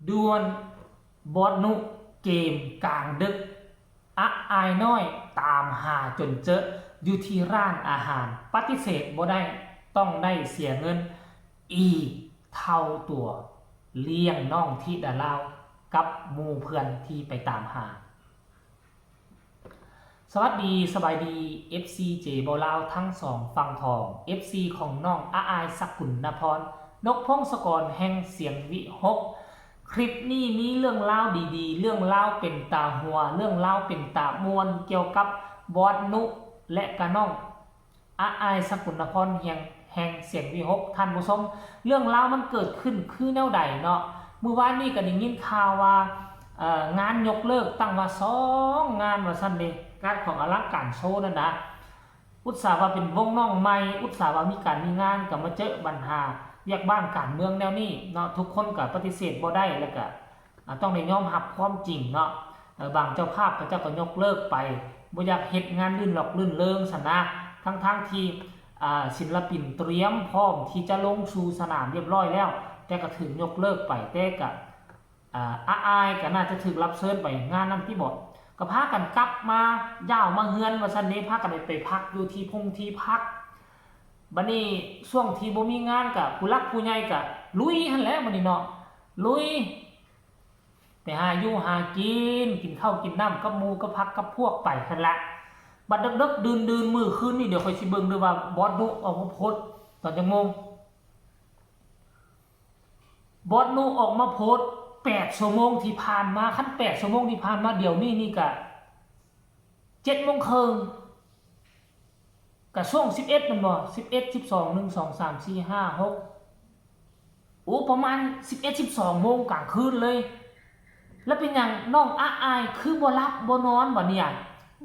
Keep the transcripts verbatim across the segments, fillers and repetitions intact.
ด่วน บอสนุ เกมกลางดึก อะอายน้อยตามหาจนเจอ อยู่ที่ร้านอาหาร ปฏิเสธบ่ได้ ต้องได้เสียเงินอีกเท่าตัว เลี้ยงน้องธิดาลาวกับหมู่เพื่อนที่ไปตามหา สวัสดี สบายดี เอฟซี เจ บ่าวลาวทั้งสองฝั่งของ เอฟซี ของน้องอะอาย สกุลนพร นกพงศกรแห่งเสียงวิหก คลิปนี้มีเรื่องราวดีๆ เรื่องราวเป็นตาหัว เรื่องราวเป็นตาม่วน เกี่ยวกับบอสนุ และกะน้อง อะอาย สกุลนพรแห่งแห่งเสียงวิหก ท่านผู้ชม เรื่องราวมันเกิดขึ้นคือแนวใดเนาะ มื้อวานนี้ก็ได้ยินข่าวว่า เอ่อ งานยกเลิกตั้งว่าสองงานว่าซั่นเด้ งานของอลังการโชว์นั่นนะ อุตส่าห์ว่าเป็นวงน้องใหม่ อุตส่าห์ว่ามีการมีงาน ก็มาเจอปัญหาเวียกบ้านการเมืองแนวนี้เนาะ ทุกคนก็ปฏิเสธบ่ได้ แล้วก็ อ่า ต้องได้ยอมรับความจริงเนาะ เอ่อ บางเจ้าภาพเขาเจ้าก็ยกเลิกไป บ่อยากเฮ็ดงานรื่นรมย์รื่นเริงซั้นนะ ทั้งๆที่ อ่า ศิลปินเตรียมพร้อมที่จะลงสู่สนามเรียบร้อยแล้ว แต่ก็ถูกยกเลิกไป แต่ก็ อ่า อะอายก็น่าจะถูกรับเชิญไปงานนั้นติบ่ ก็พากันกลับมาย้าวมาเฮือนว่าซั่นเด้ พากันไป ไปพักอยู่ที่พงที่พัก บัดนี้ช่วงที่บ่มีงานก็ผู้หลักผู้ใหญ่ก็ลุยหั้นแหละบัดนี้เนาะ ลุย ไปหาอยู่หากิน กินข้าวกินน้ำกับหมู่กับพรรคกับพวกไปหั้นละ บัดดึกๆดื่นๆมื้อคืนนี้ เดี๋ยวข้อยสิเบิ่งเด้อว่าบอสนุออกมาโพสต์ตอนจักโมง บอสนุออกมาโพสต์แปดชั่วโมงที่ผ่านมา คันแปดชั่วโมงที่ผ่านมา เดี๋ยวนี้นี่ก็เจ็ดโมงครึ่ง ก็ช่วงสิบเอ็ดแม่นบ่ สิบเอ็ด สิบสอง หนึ่ง สอง สาม สี่ ห้า หก โอ้ ประมาณสิบเอ็ด สิบสองโมงกลางคืนเลย แล้วเป็นหยังน้องอะอายคือบ่หลับบ่นอนบ่เนี่ย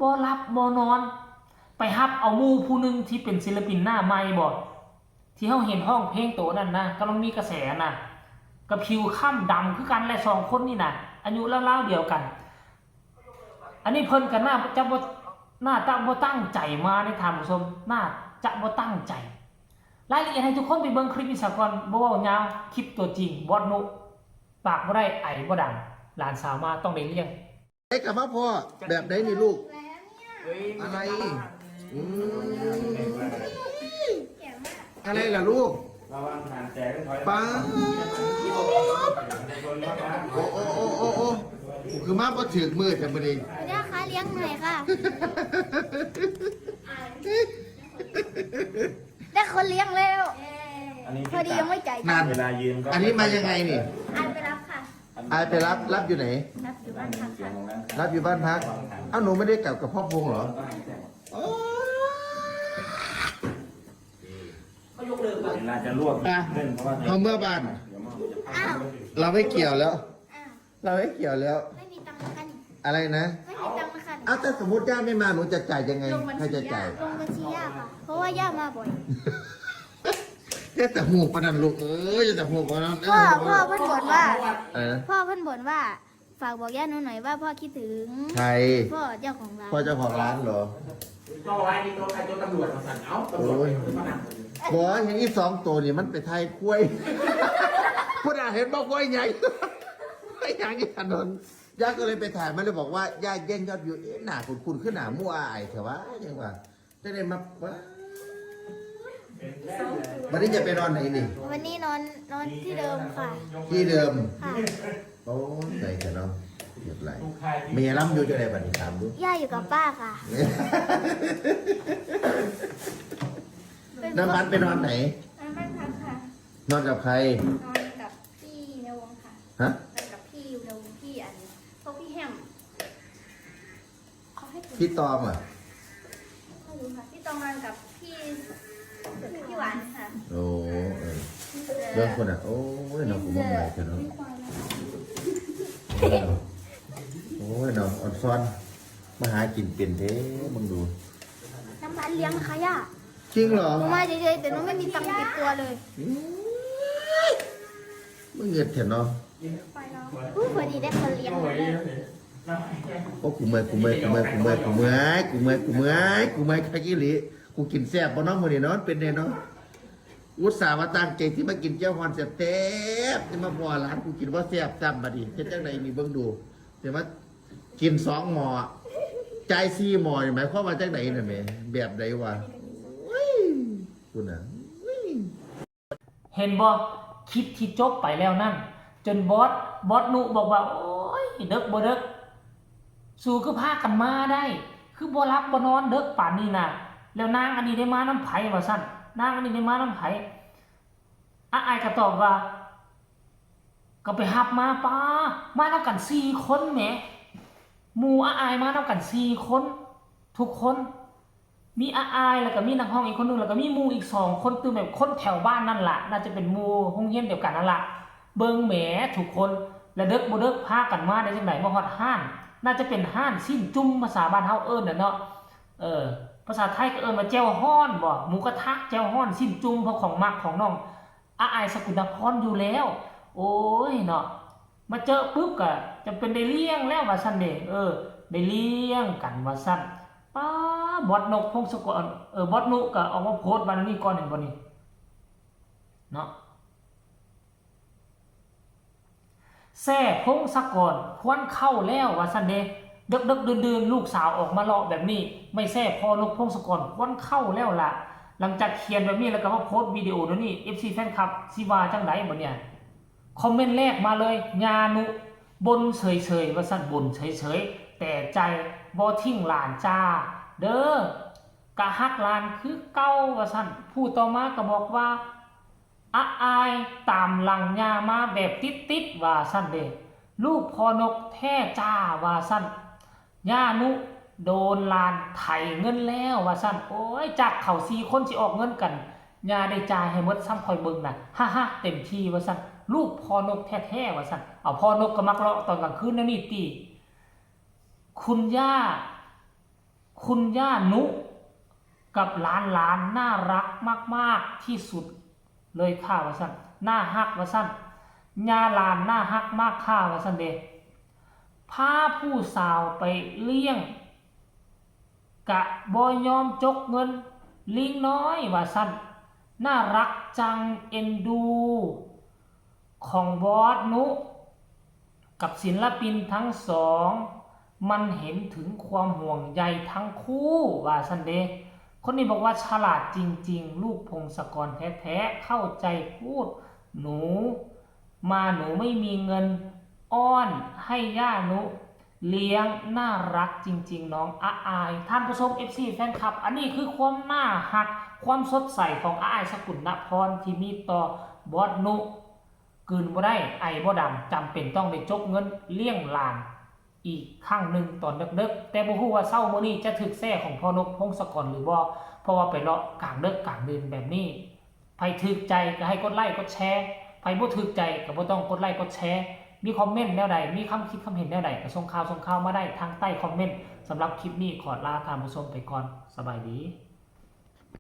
บ่หลับบ่นอน ไปฮับเอาหมู่ผู้หนึ่งที่เป็นศิลปินหน้าใหม่บ่ ที่เฮาเห็นฮ้องเพลงโตนั้นนะ กำลังมีกระแสนะ ก็ผิวคล้ำดำคือกันแหละ สองคนนี่นะ อายุราวๆเดียวกัน อันนี้เพิ่นก็น่าจะบ่ น่าจะบ่ตั้งใจมาเด้ท่านผู้ชม น่าจะบ่ตั้งใจ รายละเอียดให้ทุกคนไปเบิ่งคลิปนี้ซะก่อน บ่เว้ายาว คลิปตัวจริง บอสนุ ปากบ่ได้ ไอบ่ดัง หลานสาวมาต้องได้เลี้ยง ไอ้กลับมาพ่อ แบบไหนนี่ลูก อะไร อืม อะไรล่ะลูก ระวังฐานแตก ถอย ป๊าด โอ้ โอ้ โอ้ โอ้ โอ้ โอ้ คือมาบ่ถืกมือแต่มื้อนี้ คุณย่าคะ เลี้ยงหน่อยค่ะ ได้คนเลี้ยงแล้ว อันนี้ พอดียังไม่จ่ายตังค์ นั่น เวลายืมก็ อันนี้มายังไงนี่ อายไปรับค่ะ อายไปรับ รับอยู่ไหน รับอยู่บ้านพักค่ะ รับอยู่บ้านพัก เอ้า หนูไม่ได้กลับกับพ่อพงษ์เหรอ โอ้ เวลาจะลวก อ่ะ เล่นเพราะว่า เขาเมื่อบ้าน เดี๋ยวมันจะ อ้าว เราไม่เกี่ยวแล้ว อ้าว เราไม่เกี่ยวแล้ว ไม่มีตังค์นะคะนี่ อะไรนะ ไม่มีตังค์นะคะนี่ อ้าว แต่สมมุติย่าไม่มา หนูจะจ่ายยังไง ลงบัญชี ใครจะจ่าย ย่า ลงบัญชีย่าค่ะ เพราะว่าย่ามาบ่อย อย่าแต่หูปานนั้นลูกเอ้ย อย่าแต่หูปานนั้น พ่อ เออ พ่อเพิ่นบ่นว่า อะไรนะ พ่อเพิ่นบ่นว่า ฝากบอกย่าหนูหน่อยว่าพ่อคิดถึง ใคร พ่อเจ้าของร้าน พ่อเจ้าของร้านเหรอ เจ้าร้านนี่ตัวใครตัวตำรวจมาสั่ง เอ้า ตำรวจ โอ้ย มานั่ง บอกว่าเห็นอีสองตัวนี่มันไปถ่ายควาย พุ้นน่ะเห็นบ่ควายใหญ่ ควายใหญ่ที่ถนน ย่าก็เลยไปถ่าย มันเลยบอกว่า ย่าแย่งยอดวิว เอ๊ะ หน้าคุ้นๆ คือหน้ามู่อ้ายแท้วะ ยังว่า จะได้มา ว้า วันนี้จะไปนอนไหนนี่ วันนี้นอน นอนที่เดิมค่ะ ที่เดิม ค่ะ โอ้ย ใจแท้เนาะ เฮ็ดไร แม่ลำอยู่จังได๋บัดนี้ ถามดู ย่าอยู่กับป้าค่ะ น้ำมันไปนอนไหน นอนบ้านพักค่ะ นอนกับใคร นอนกับพี่ในวงค่ะ ฮะ นอนกับพี่อยู่ในวง พี่อัน พวกพี่แฮม เขาให้คุณ พี่ตองเหรอ ไม่รู้ค่ะ พี่ตองนอนกับพี่ พี่หวานค่ะ โอ้ เออ เรื่องคนอ่ะ โอ้ย น้องกูมองไหลเถอะเนาะ โอ้ย น้องอ่อนซ้อน มาหากินเป็นเด้ มึงดู น้ำมันเลี้ยงค่ะย่า จริงเหรอ หนูมาเฉยๆ แต่หนูไม่มีตังค์ติดตัวเลย อืม มึงเงินเถอะเนาะ ไปเนาะ อู้ พอดีได้คนเลี้ยงมาด้วย โอ้ กูเมื่อย กูเมื่อย กูเมื่อย กูเมื่อย กูเมื่อย กูเมื่อย กูเมื่อย กูเมื่อย คักอีหลี กูกินแซ่บบ่เนาะมื้อนี้เนาะ เป็นแน่เนาะ อุตส่าห์ว่าตั้งใจที่มากินแจ่วฮ้อนแซ่บๆ ที่มาพอร้านกูกินว่าแซ่บซ้ำบัดนี้เฮ็ดจังได๋นี่เบิ่งดู แต่ว่ากินสองหม้อ จ่ายสี่หม้อนี่หมายความว่าจังได๋น่ะแหม แบบใด๋วะ โอ้ย คุณน่ะ เห็นบ่ คลิปที่จบไปแล้วนั่น จนบอสบอสนุบอกว่า โอ้ย เดิกบ่เดิก สูคือพากันมาได้ คือบ่หลับบ่นอนเดิกปานนี้น่ะ แล้วนางอันนี้ได้มานำไผว่าซั่น นางอันนี้ได้มานำไผ อาอายก็ตอบว่า ก็ไปฮับมา ป๊า มานำกันสี่คนแหม หมู่อาอายมานำกันสี่คน ทุกคน มีอาอาย แล้วก็มีนักฮ้องอีกคนหนึ่ง แล้วก็มีหมู่อีกสองคน ตื่มแบบคนแถวบ้านนั่นล่ะ น่าจะเป็นหมู่โรงเรียนเดียวกันนั่นล่ะ เบิ่งแหมทุกคน และเดิกบ่เดิกพากันมาได้จังได๋ มาฮอดฮ้าน น่าจะเป็นฮ้านซี้นจุ่ม ภาษาบ้านเฮาเอิ้นน่ะเนาะ เออ ภาษาไทยก็เอิ้นว่าแจ่วฮ้อนบ่ หมูกระทะ แจ่วฮ้อน ซี้นจุ่ม เพราะของมักของน้องอาอาย สกุณาพร อยู่แล้ว โอ้ยเนาะ มาเจอปุ๊บก็จะเป็นได้เลี้ยงแล้วว่าซั่นเด้ เออ ได้เลี้ยงกันว่าซั่น ป๊า บอสนก พงศกร เออ บอสนุก็ออกมาโพสต์ว่าแนวนี้ก่อน เห็นบ่นี่ เนาะ แซ่พงศกร ควันเข้าแล้วว่าซั่นเด้ เดิกๆ ดื่นๆ ลูกสาวออกมาเลาะแบบนี้ ไม่แซ่ พ่อนก พงศกร ควันเข้าแล้วล่ะ หลังจากเขียนแบบนี้แล้วก็มาโพสต์วิดีโอเดี๋ยวนี้ เอฟซี แฟนคลับ สิว่าจังได๋บัดเนี่ย คอมเมนต์แรกมาเลย ญานุ บ่นเฉยๆ ว่าซั่น บ่นเฉยๆ แต่ใจบ่ทิ้งหลานจ้า เด้อ กะฮักหลานคือเก่าว่าซั่น ผู้ต่อมาก็บอกว่า อาอายตามหลังย่ามาแบบติดๆ ว่าซั่นเด้ ลูกพ่อนกแท้จ้าว่าซั่น ญานุโดนหลานไถเงินแล้วว่าซั่น โอ้ย จากเขาสี่คนสิออกเงินกัน ย่าได้จ่ายให้หมดซ้ำ ข้อยเบิ่งน่ะ ฮ่าๆ เต็มที่ว่าซั่น ลูกพ่อนกแท้ๆ ว่าซั่น เอา พ่อนกก็มักเลาะตอนกลางคืนแนวนี้ติ คุณย่า คุณย่านุ กับหลานๆ น่ารักมากๆ ที่สุดเลยค่ะว่าซั่น น่าฮักว่าซั่น ย่าหลานน่าฮักมากค่ะว่าซั่นเด้ พาผู้สาวไปเลี้ยง กะบ่ยอมจกเงิน ลิงน้อยว่าซั่น น่ารักจัง เอ็นดู ของบอสนุ กับศิลปินทั้งสอง มันเห็นถึงความห่วงใยทั้งคู่ว่าซั่นเด้ คนนี้บอกว่าฉลาดจริงๆ ลูกพงศกรแท้ๆ เข้าใจพูด หนู มาหนูไม่มีเงิน อ้อนให้ย่านุเลี้ยง น่ารักจริงๆ น้องอาอาย ท่านผู้ชม เอฟซี แฟนคลับ อันนี้คือความน่าฮัก ความสดใสของอาอาย สกุณาพร ที่มีต่อบอสนุ กลืนบ่ได้ ไอบ่ดัง จำเป็นต้องได้จกเงินเลี้ยงหลานอีกครั้งหนึ่งตอนเดิกๆ แต่บ่ฮู้ว่าเช้ามื้อนี้จะถืกแซ่ของพ่อนก พงศกร หรือบ่ เพราะว่าไปเลาะกลางเดิกกลางดื่นแบบนี้ ไผถืกใจก็ให้กดไลค์กดแชร์ ไผบ่ถืกใจก็บ่ต้องกดไลค์กดแชร์ มีคอมเมนต์แนวใด มีความคิดความเห็นแนวใดก็ส่งข่าวส่งข่าวมาได้ทางใต้คอมเมนต์ สำหรับคลิปนี้ขอลาท่านผู้ชมไปก่อน สบายดี